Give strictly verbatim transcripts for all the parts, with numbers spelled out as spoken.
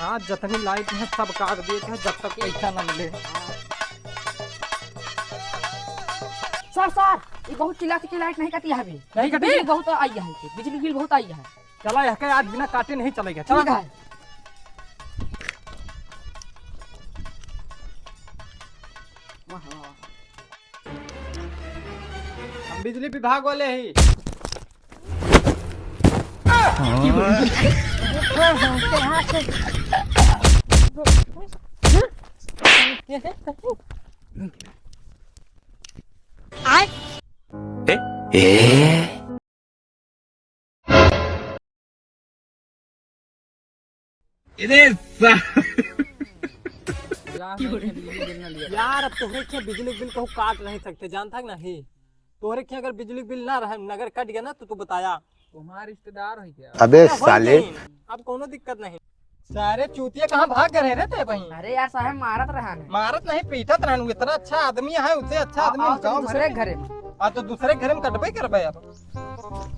आज जतनी लाइट है सब काट दिए थे, जब तक पैसा ना मिले। सर, सर, ये बहुत चिल्लाती की लाइट नहीं कटी है अभी। नहीं कटी? बिजली बहुत आई है, बिजली बिल बहुत आई है। चला, यह के आज बिना काटे नहीं चलेगा। चला। ठीक है। वाह, वाह, वाह। हम बिजली विभाग वाले ही। इधर सा- यार, अब तोहरे के बिजली बिल कहूँ काट नहीं सकते, जानता है कि नहीं? तोहरे के अगर बिजली बिल ना रहे, नगर कट गया ना, तो तू बताया। तुम्हारा रिश्तेदार है क्या? अबे अरे, हो साले। नहीं, अब कोनो दिक्कत नहीं। सारे चूतिया कहाँ भाग गए रे ते बहिन? अरे यार साहब, मारत रहन है। मारत नहीं, पीटत रहन। इतना अच्छा आदमी है, उससे अच्छा आ, आदमी आ, हम तो गाँव दूसरे भर में। घरे में। आ, तो दूसरे घरे में कटबे करबे अब।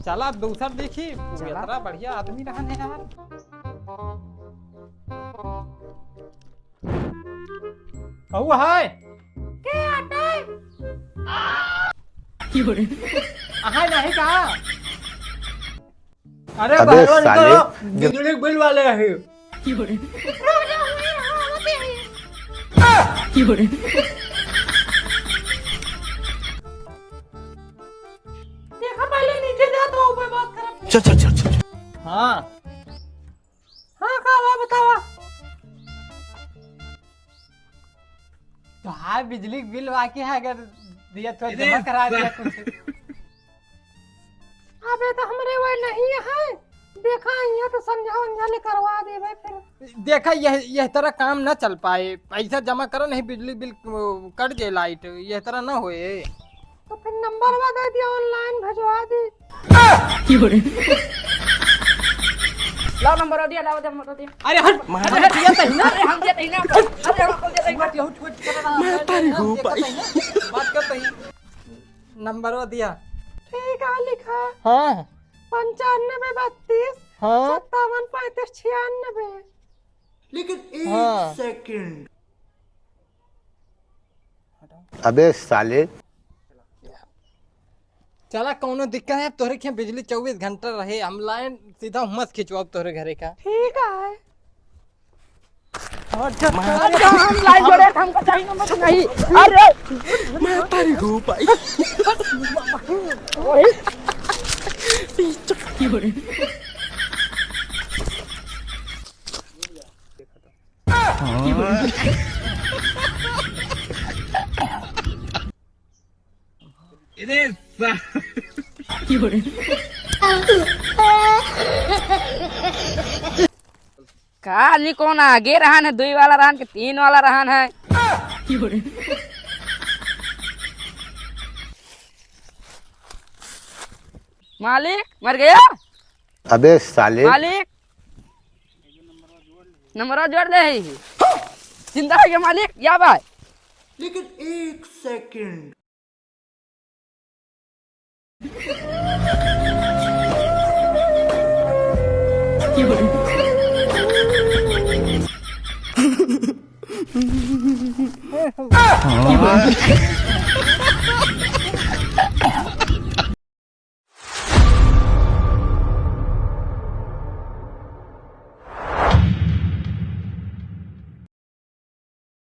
चला, अब दूसर देखी। चला। इतना बढ़िया आदमी रहन है यार। कहू है? के आटे? अहाय नहीं कहा? अरे अबे बाहर साले। निकलो, बिजली बिल वाले हैं। देखा, पहले नीचे जा तो ऊपर बात कर। चल, चल, चल, चल, चल। हाँ। हाँ, का हुआ, बतावा। तो हाँ, बिजली के बिल बाकी है, अगर दिया तो अरे जमा करा दिया सा- कुछ। अबे, तो हमरे वो नहीं है, देखा, यहाँ तो संझा उंझा ले करवा देबे फिर। देखा, यह, यह तरह काम ना चल पाए, पैसा जमा करो, नहीं बिजली बिल, वो, कट जाए लाइट, यह तरह ना होए। तो फिर नंबरवा दे दिया, online भेजवा दी। लाओ नंबर दिया, लाओ नंबर दिया। अरे हट, अरे हट, दिया तो ही ना। अरे हम दिया तो ही ना। अरे हम दिया तो ही ना। हट, हट, हट, हट, हट, हट, मैं तारी हट, हूँ, देखा भाई। तो ही ना। बात कर तो ही। नंबरवा दिया। ठीक है, लिखा। हाँ। पंचानबे बत्तीस, हाँ। सत्तावन पैंतीस छियानबे। लेकिन एक हाँ। सेकंड। अबे साले। चला, कौनो दिक्कत है? तोहरे के बिजली चउबीस घंटा रहे, हम लाइन सीधा हुमस खिंचवाब तोहरे घरे का। ठीक है। अच्छा, अच्छा, हम लाइन जोड़े, हमको चाहिए नंबर नहीं। अरे, मैं तारी हूँ भाई। ओए। इधर सा- का आदमी कौन आगे रहन है, दुई वाला रहन के तीन वाला रहन है? मालिक, मर गया? अबे साले। मालिक, नंबरवा जोड़ ले ही। जिंदा है ये मालिक, या भाई? लेकिन एक सेकंड।